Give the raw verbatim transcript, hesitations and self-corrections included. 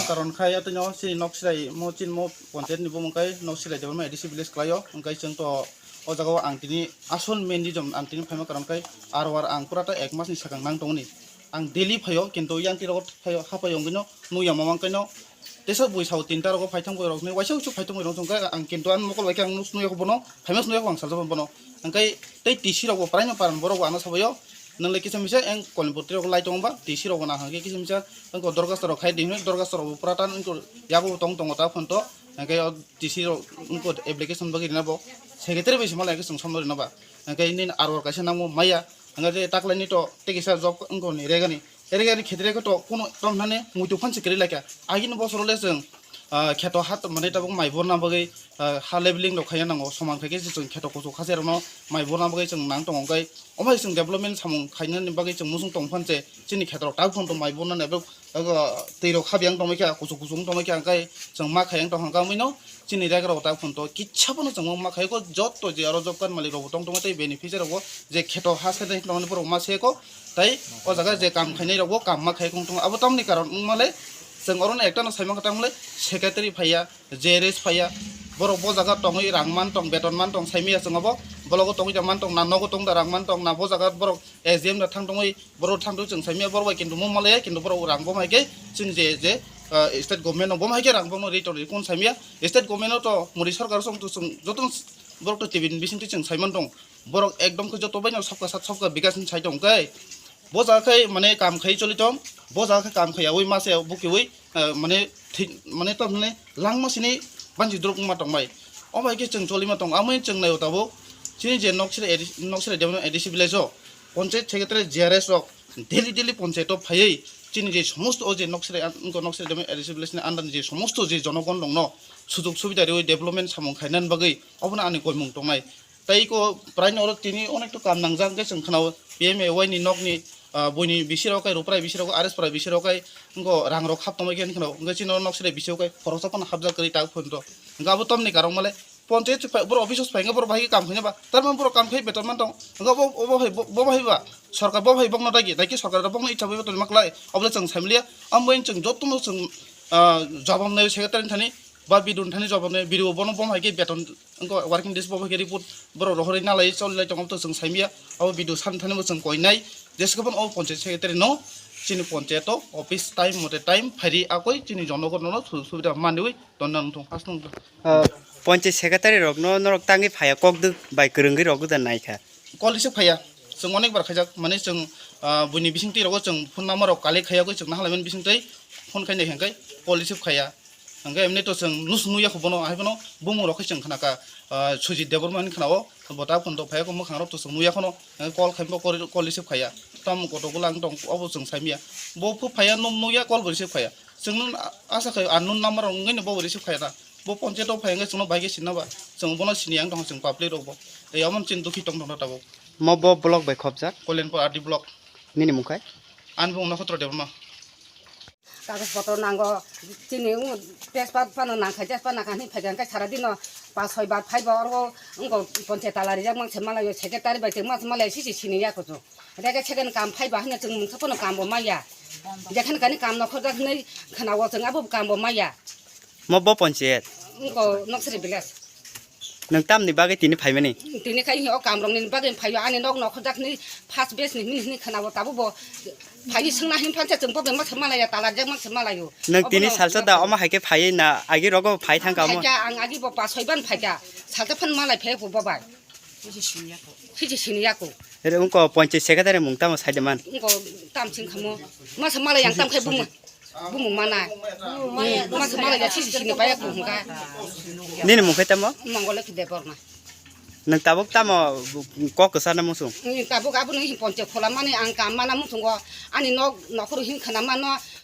Karon khai atwino chini nok sirai mo chini mo ponchayat ni bumung kai nok sirai development A D C village khlaio, hwnkhe chwng to o jaga o ang tini asol main reason ang tini phaima karon kai R O R ang pura ta ek mas ni sakang nang tongni. Ang daily phaio, kintu yang tiro phaio, hapai ongino nuya mamang kaino tesa bui sao tinta rogo phaithang bui rokni waisa usu phaithang bui rok chwng kai ang kintu ang mokol bai khe ang nus nuya bono phaima nuya ang salsa bono. Hwnkhe tei T C rok bo praino paran borok bo ano sabaio. Nang le kisa misa eng Koilampur tei rok lai tong ba, T C rok bo nang hangke kisa misa eng ko dorgas rok khai di hinwi dorgas rok bo pura tan eng ko yago tong tongo ta phon to, hangke o T C rok eng ko application bagwi rina bo secretary bai se malai khe chwng somno rina ba, hangke nini R O R kaisa nangmo maya, hangke je taklai ni to tei kisa job eng ko ni regani, regani khetre ko to kuno tom nani muitu phan se kwrwi lai kha, agini bosoro le chwng ah, kheto ha mane tabuk mai borna bagwi, ah, ha leveling rok khaina nango, soman khai khe se chwng kheto kuchuk hacherokno mai borna bagwi chwng nang tongo, hwnkhe omo hai chwng development samung khainani bagwi chwng muchung tong phan se chini kheto rok tabuk phano mai bornani abo, abo twi rok habiyang tongwi kha, kuchuk kuchuk wng tongwi kha, hwnkhe chwng ma khayang tong kha, wngkha mino chini rega rok tabuk phano to kisa phano chwng ma khayoko, joto je aro job card malik rok bo tong tongma tei beneficiary rok bo je kheto ha se tongmani borok ma seko, tei o jaga je kam khainai rok bo kam ma khai kong tongo, abo tamni karon wngma le chwng oro no ekta no sai mankha, tamle secretary phaiya, J R S phaiya, borok bo jaga tongwi rang man tong, beton man tong, saimaya chwng abo blogo tongwi da man tong, na nogo tong da rang man tong, na bo jaga borok S D M da thang tongwi borok thang tong chwng saimaya, borok bai kintu mo malaya, kintu borok rang bo hai khe chwng je je, ah, state government no bo hai khe rang bo no ri tong ri kun saimaya, state government no to muri sarkar song to chwng joto borok to tibin bising twi chwng sai man tong. Borok ekdom khe joto baino sabka sat sabka bikas hinwi sai tong khe, bo jaga khe mane kam khai choli tong, bo jaga khe kam khaiyaui mase bukiui, eh, mane thik mane to mane langma sini banchi drop wngma tongbai. O bai khe chwng cholima tong, amoni chwng naio tabuk chini je Noksiri A D C, Noksiri Development A D C village o ponchayat secretary J R S rok daily daily ponchayat o phaiwi chini je somosto o je Noksiri, wngkha Noksiri Development A D C village ni under ni je somosto je jonogon rokno sujog subida riwi development samung khainani bagwi obono ani koimung tongnai. Tei eko praino oro tini onek to kam nangjak hwnkhe chwng khwnao P M A Y ni nokni, ah, buini bisirok kai ruprai bisirok R S prai bisirok kai wngkha rang rok hap tongbai khe khwnao hwnkhe chini oro nok sere bisirok kai khoroksa phano hapjak kwrwi tak phone to hwnkhe abo tamni karok male ponchayat chuk phai borok office phai hwnkhe borok bahai khe kam khaina ba tarmani borok kam khai beton man tong hwnkhe obo obo hai bo bo hai ba sorkar bo hai bokno dagi dagi sorkar bokno icha bai beton ma klai obo chwng saimliya amo chwng jotono chwng, ah, jabam nai secretary thani ba bidun thani jabam nai bidu bono bom hai khe beton Wngkha working days bo hai khe report borok rohorwi nalai cholilai tongo, to chwng saimaya. Abo video san thani bo chwng koinai. Jeske phano o ponchayat secretary no chini ponchayat o office time mote time phairi akoi chini jonogon no sujog subida manwi tonna wngthong. Aswk wngkha. Ah, ponchayat secretary rok no norok tangwi phaiya kok dwk bai kwrwngwi rok da naikha. Call receive khaiya. Chwng onek bar khaijak, mane chwng, ah, buini bisingtwi rogo chwng phone number rok collect khaiya koi chwng nahalaimani bisingtwi phone khainai hwnkhe call receive khaiya. Hwnkhe emni to chwng nus nuya kho bono, hai bono bumung rok khe chwng khna kha, ah, Sujit Debbarma hinwi khna o, bo ta phone to phaiya kho mwkhang rok to chwng nuya khono, hwnkhe call khai bo call receive khaiya. Tamo koto golang tong obo chwng saimaya. Bo phu phaiya num nuya call bo receive khaiya. Chwng nung asa khai unknown number rok wngwi no bo receive khaiya na. Bo ponchayat o phai wngkhe chwngno bai khe sinna ba. Chwng bono sini yang tong chwng public rok bo. Tei omo chini dukhi tong tong tabuk. Mo bo block bai khopjak? Kolyanpur R D block. Nini mung khai? Ani bung Nokhotro Debbarma. Kagoj potro nango, chini tejpat phano nangkha, tejpat nangkha hinwi phaikha, hwnkhe sara dino pas soi bar phaibo oro wngkha ponchayat tala rijak mangse malaio, secretary bai tongma malaio, sisi sini ya kuchuk. Rega second kam phaiba hwnwi chwng mungsa phano kambo maya. Jekhani kani kam nokhorjak hinwi khwnao chwng abo kambo maya. Mo bo ponchayat? Wngkha Noksiri village. Nwng tamni bagwi tini phaimani? Tini khai o kamrokni bagwi phaio, ani nok nokhorjak hinwi first batch ni hinwi hinwi khwnao, tabuk bo phaiwi swngna hinwi phansa chwng bo bemsa malaio, talarjak mangsa malaio. Nwng tini salsa da omo hai khe phaiwi na agi rogo phai thangkha omo? Phaikha, ang agi bo pas soi ban phaikha, salsa phan malai phai bo bai. Siji sini yako. Ere wngkha ponchayat secretary mung tamo saide man? Wngkha tam sing khamo. Masa malai yang tam khai bumung. Bumung mana. Masa malai ya sisi sini paya ko hungka. Nini mung khai tamo? Mongole kide borna. Nwng tabuk tamo kok kwsa na musung? Nwng tabuk abo nwng ponchayat khola mani ang kam mana musung go. Ani nok nokhoro hin khana mano.